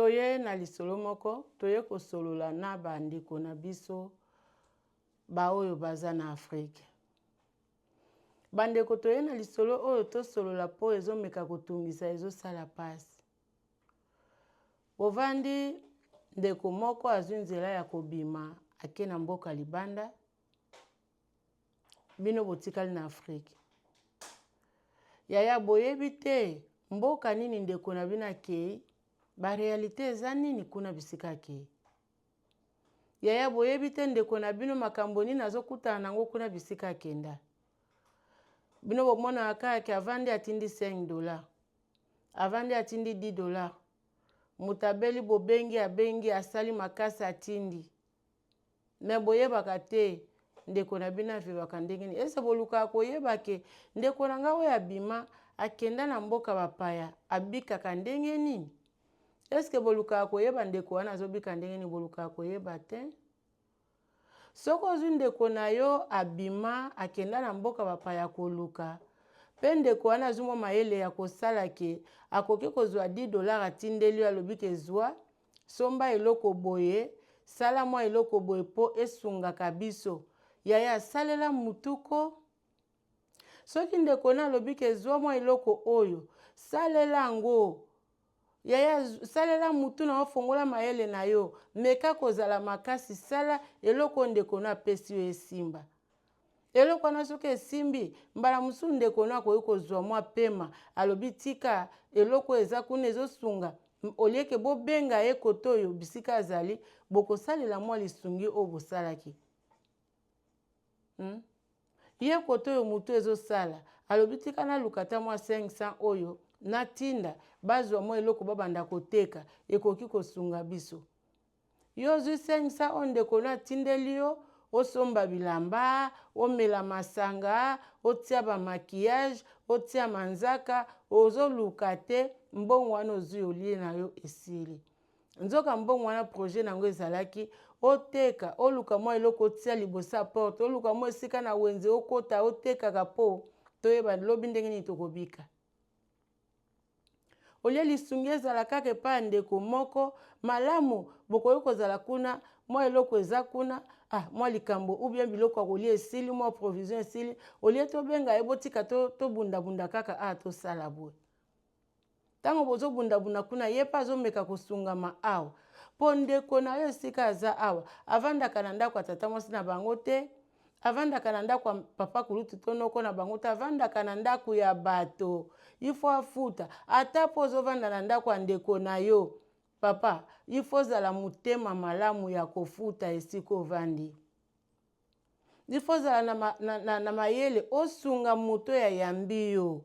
Toye na lisolo moko, toye kosolola na ba ndeko na biso ba oyo baza na Afrique. Ba ndeko toye na lisolo oyo tosolola po ezomeka kotungisa ezosala pasi. Bovandi ndeko moko azwi nzela ya kobima ake na mboka libanda, bino botikali na Afrique. Yaya boyebi te mboka nini ndeko na bino akei, ba realite eza nini kuna bisika akei. Yaya boyebi te ndeko na bino makambo nini azokutana nango kuna bisika akenda. Bino bomonaka kaka ke avandi atindi 5 dollars, avandi atindi 10 dollars, moto abeli bobengi abengi asali makasi atindi. Mais boyebaka te ndeko na bino avivaka ndenge nini. Est-ce bolukaka koyeba ke ndeko na ngai oyo abima akenda na mboka bapaya abikaka ndenge nini? Est-ce que bolukaka koyeba ndeko wana azobika ndenge nini? Bolukaka koyeba te. Soki ozwi ndeko na yo abima akenda na mboka bapaya koluka, mpe ndeko wana azwi mwa mayele ya kosala ke akoki kozwa 10 dollars atindeli yo alobi ke zwa, somba eloko boye, sala mwa eloko boye mpo esungaka biso. Yaya salela mutu ko. Soki ndeko na alobi ke zwa mwa eloko oyo, salela yango. Yaya salela mutu na yo, fongola mayele na yo, meka kozala makasi, sala eloko oyo ndeko na apesi yo esimba. Eloko wana soki esimbi, mbala mosusu ndeko no akoki kozwa mwa pema, alobi tika eloko oyo eza kuna ezosunga, au lieu ke bobenga ye kote oyo bisika azali, bokosalela mwa lisungi oyo bosalaki. Ye kote oyo motu ezosala, alobi tika naluka ata mwa 500 oyo natinda, bazwa mwa eloko babanda koteka, ekoki kosunga biso. Yo ozwi 500 oyo ndeko no atindeli yo, osomba bilamba, omela masanga, otia ba maquillage, otia manzaka, ozoluka te mbongo wana ozwi olie na yo esili. Nzoka mbongo wana projet na yango ezalaki oteka, oluka mwa eloko otia liboso ya porte, oluka mwa esika na wenze okota otekaka po toyeba lobi ndenge nini tokobika. Olie lisungi ezala kaka epai ya ndeko moko malamu, bokoki kozala kuna mwa eloko eza kuna, ah, mwa likambo ou bien biloko ya kolia esili, mwa provision esili, olie tobenga ye botika tobundabunda to kaka ah, tosala boye. Ntango bozobundabunda kuna, ye mpe azomeka kosungama awa. Mpo ndeko na yo esika aza awa, avandaka na ndako ya tata mwasi na bango te, avandaka na ndako ya papa kulutu to noko na bango te, avandaka na ndako ya bato. Il faut afuta. Ata mpo ozovanda na ndako ya ndeko na yo, papa, il faut ozala motema malamu ya kofuta esika ovandi. Il faut ozala na mayele osunga moto ya yambi yo.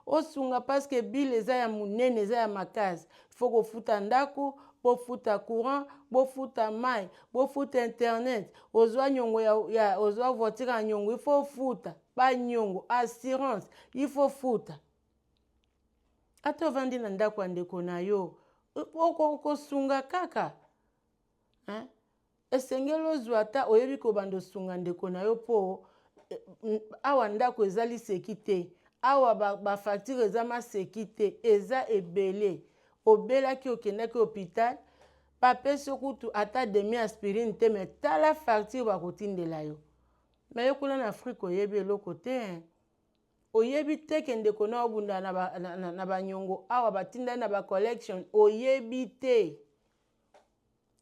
Osunga parce que bill eza ya monene, eza ya makasi. Faut kofuta ndako, bofuta courant, bofuta mai, bofuta internet, ozwa nyongo ya ozwa voiture ya nyongo, il faut ofuta ba nyongo, assurance, il faut futa. Ata ovandi na ndako ya ndeko na yo, okosunga kaka. Hein? Esengeli ozwa ata oyebi kobanda osunga ndeko na yo po awa ndako eza liseki te, awa ba facture eza maseki te, eza ebele. Obelaki okendaki hôpital, bapesi yo kutu ata demi aspirine te, mais tala facture bakotindela yo. Mais yo kuna na Afrique oyebi eloko te, hein? Oyebi te ke ndeko na obunda na banyongo awa batindani na ba collection, oyebi te.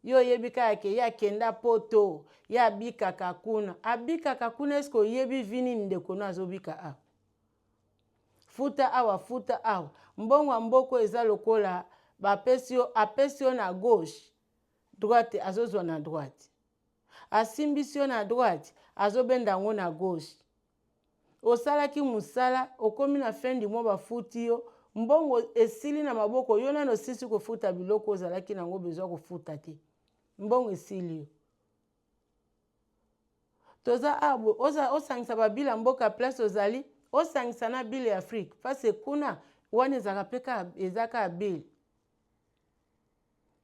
Yo oyebi kaka ke ye akenda poto, ye abikaka kuna. Abikaka kuna, est-ce que oyebi vie nini ndeko no azobika awa? Futa awa, futa awa. Mbongo ya mboko eza lokola bapesi yo, apesi yo na gauche, droite azozwa na droite. Asimbisi yo na droite, azobenda yango na gauche. Osalaki mosala, okomi na fin du mois bafuti yo, mbongo esili na maboko, yo nano osisi kofuta biloko ozalaki nango besoin kofuta te. Mbongo esili yo. Toza awa boye, osangisa ba bill ya mboka place ozali, osangisa na bill ya Afrique, parce que kuna wana ezalaka pe kaka, eza kaka bill.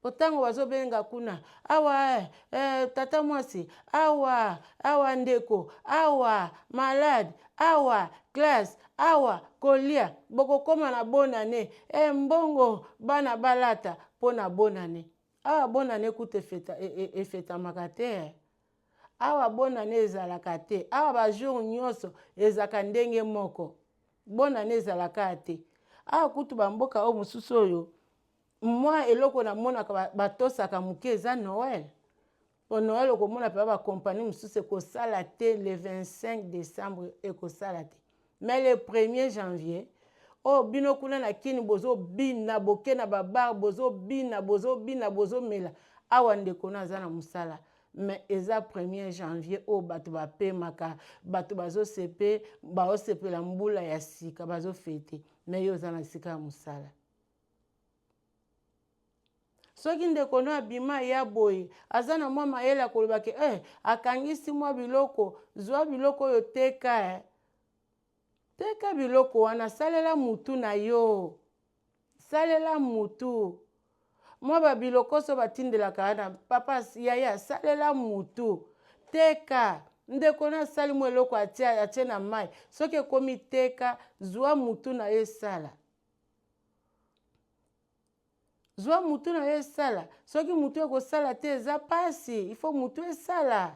Po tango bazo benga kuna awa eh, eh, tata mwasi awa awa ndeko awa malade awa classe awa kolia bokokoma na bonne annee eh, mbongo bana balata mpo na bonne annee. Awa bonne annee kutu efeta, e, e, efetamaka te eh. Awa bonne annee ezalaka te. Awa ba jour nyonso ezalaka ndenge moko. Bonne annee ezalaka te. Awa kutu ba mboka oyo mosusu oyo mwa eloko namonaka batosaka moke eza Noël. Po Noël okomona mpenza ba compagnie mosusu ekosala te le 25 décembre ekosala te. Mais le 1er janvier oyo oh, bino kuna na Kin bozobina boke na ba bar bozobina bozobina bozomela awa ndeko na aza na mosala mais eza 1er janvier oyo bato bapemaka bato bazosepe baosepela mbula ya sika bazofete mais yo oza na esika ya mosala. Soki ndeko no abima aya boye aza na mwa mayele ya koloba ke eh, akangisi mwa biloko, zwa biloko oyo teka eh. Teka biloko wana, salela mutu na yo, salela mutu mwa ba bilokoso batindelaka wana papa yaya, salela mutu teka. Ndeko no asali mwa eloko atie, atie na mai, soki ekomi teka, zwa mutu na yo esala. Zwa mutu na yo esala. Soki mutu ekosala te eza pasi, il faut mutu esala.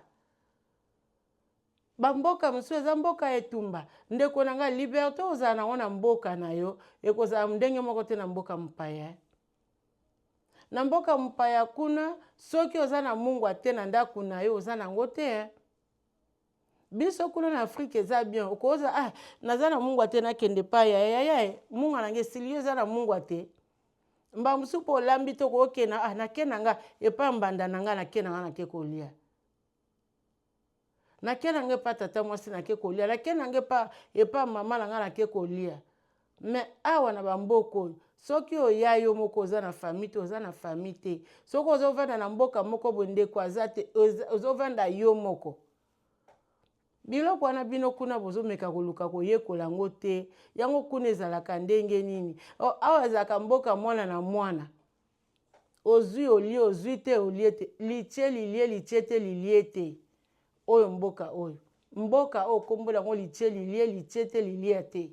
Ba mboka mosusu eza mboka ya etumba. Ndeko na ngai, liberte ozala nango na mboka na yo ekozala ndenge moko te na mboka mopaya. Na mboka mopaya kuna soki oza na mungwa te na ndako na yo oza nango te. Biso kuna na Afrique eza bien okoza ah naza na mungwa te nakende pa ya ya ya mungwa na ngai esili yo oza na mungwa te mbala mosusu mpo olambi te okokenda ah nake na nga epa mbanda na nga nake na nga nake kolia nake na nga epa tata mwasi nake kolia nake na nga epa epa mama na nga nake kolia mais awa na bamboka oyo soki oya yo moko oza na famille te oza na famille te soki ozovanda na mboka moko boye ndeko aza te ozovanda yo moko biloko wana bino kuna bozomeka koluka koyekola yango te yango kuna ezalaka ndenge nini awa ezalaka mboka mwana na mwana ozwi olie ozwi te olie te litie lilie litie te lilie te oyo mboka oyo mboka oyo nkombo yango litie lilie litie te lilia te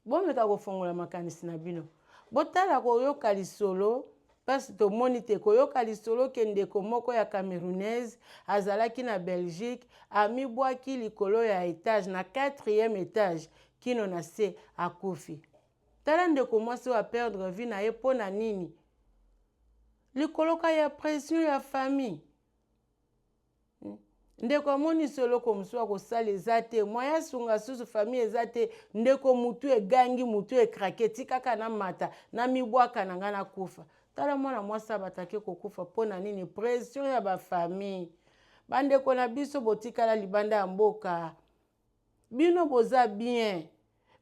bomeka kofongola makanisi na bino botala koyoka lisolo mpasi tomoni te koyoka lisolo ke ndeko moko ya camerounaise azalaki na belgique amibwaki likolo ya etage na 4e etage kino na se akufi Tala ndeko mwasi oyo a perdre vie na ye mpo na nini? Likolo ka ya pression ya famille. Hmm. Ndeko amoni so eloko mosusu akosala eza te, moyen asunga susu famille eza te. Ndeko mutu egangi, mutu ekrake, tikaka na mata, na mibwaka na ngai nakufa. Tala mwana mwasi abatake kokufa mpo na nini? Pression ya ba famille. Bandeko na biso botikala libanda ya mboka. Bino boza bien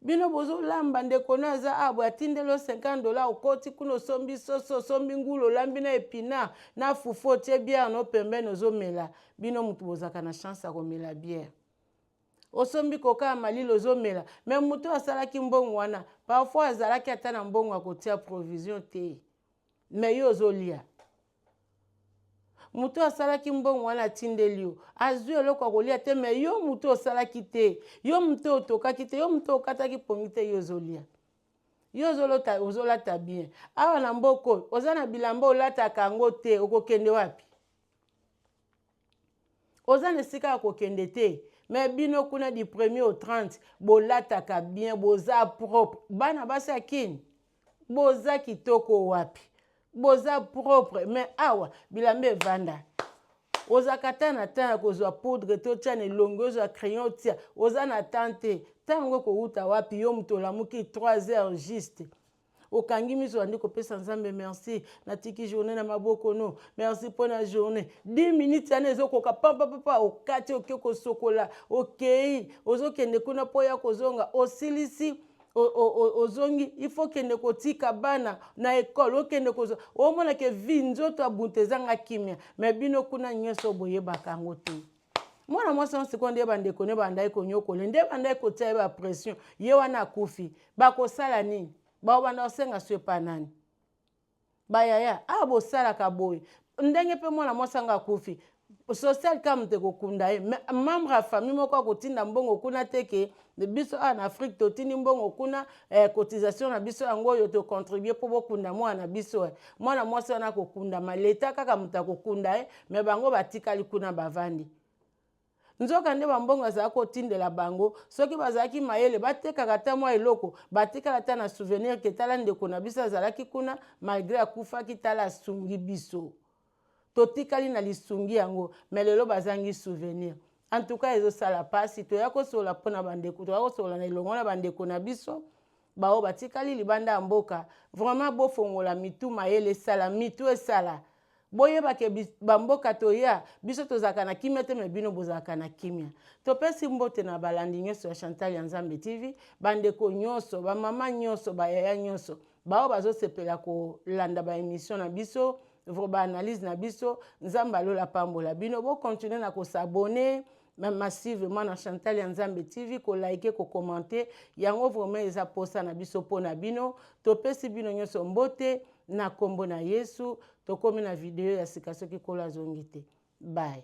bino bozolamba ndeko no aza awa boye atindeli yo 50 dollar okoti kuna osombi soso osombi ngulu olambi na epinard na fufu otie bière no pembeni ozomela bino motu bozalaka na chance ya komela bière osombi koka ya malili ozomela me motu asalaki mbongo wana parfois azalaki ata na mbongo ya kotia provision te me yo ozolia Moto asalaki mbongo wana atindeli yo, azwi eloko ya kolia te, me yo moto osalaki te, yo moto otokaki te, yo moto okataki pongi te, yo ozolia. Yo ozolota, ozolata bien. Awa na mboka oyo, oza na bilamba olataka yango te, okokende wapi? Oza na esika ya kokende te. Mais bino kuna du premier au 30, bolataka bien, boza propre. Bana basi ya Kin, boza kitoko wapi? Boza propre, mais awa bilamba evanda. Ozalaka ata na temps ya kozwa poudre te otia na elongi, ozwa crayon otia, oza na temps te. Temps yango ekowuta wapi? Yo moto olamuki 3 heures juste. Okangi miso obandi kopesa Nzambe merci, natiki journée na maboko no, merci mpo na journée. 10 minutes wana ezokoka pam pam pam, okati oke kosokola, okei, ozokende kuna mpo ya kozonga, osilisi ozongi, il faut kende kotika bana na ekole, okende kozwa, omona ke vie nzoto ya buntu ezanga kimia, mais bino kuna nyonso boyebaka yango te. Mwana mwasi wana sikoyo nde bandeko ne bandaki konyokola, nde bandaki kotia ye ba pression, ye wana akufi, bakosala nini? Bakobanda kosenga so epa nani? Bayaya awa bosalaka boye ndenge mpe mwana mwasi yango akufi, social ka moto ekokunda ye, mais membre ya famille moko akotinda mbongo kuna te. Ke biso awa na Afrique totindi mbongo kuna, cotisation na biso yango oyo tocontribuer mpo bokunda mwana na biso. Mwana mwasi wana akokundama, leta kaka moto akokunda ye, mais bango batikali kuna bavandi. Nzoka nde bambongo azalaki kotindela bango, soki bazalaki mayele, batekaka ata mwa eloko, batikala ata na souvenir ke tala, ndeko na biso azalaki kuna, malgré akufaki, tala asungi biso, totikali na lisungi yango. Mais lelo bazangi souvenir. En tout cas ezosala mpasi. Toya kosolola mpona bandeko, toya kosolola na elongo na bandeko na biso bao batikali libanda ya mboka. Vraiment, bofongola mitu, mayele esala, mitu esala. Boyebake bamboka toya, biso tozalaka na kimia te, mais bino bozalaka na kimia. Topesi mbote na balandi nyonso ya Chantal ya Nzambe TV, bandeko nyonso, bamama nyonso, bayaya nyonso bao bazosepela kolanda baémission na biso, baanalyse na biso. Nzambe alola pambola bino. Bocontinuer na kos'abonner massivement na Chantal ya Nzambe TV, koliker, kocommenter. Yango vraiment eza posa na biso mpo na bino. Topesi bino nyonso mbote na nkombo na Yesu. Tokómi na video ya sika soki Nkolo azongi te. Bye.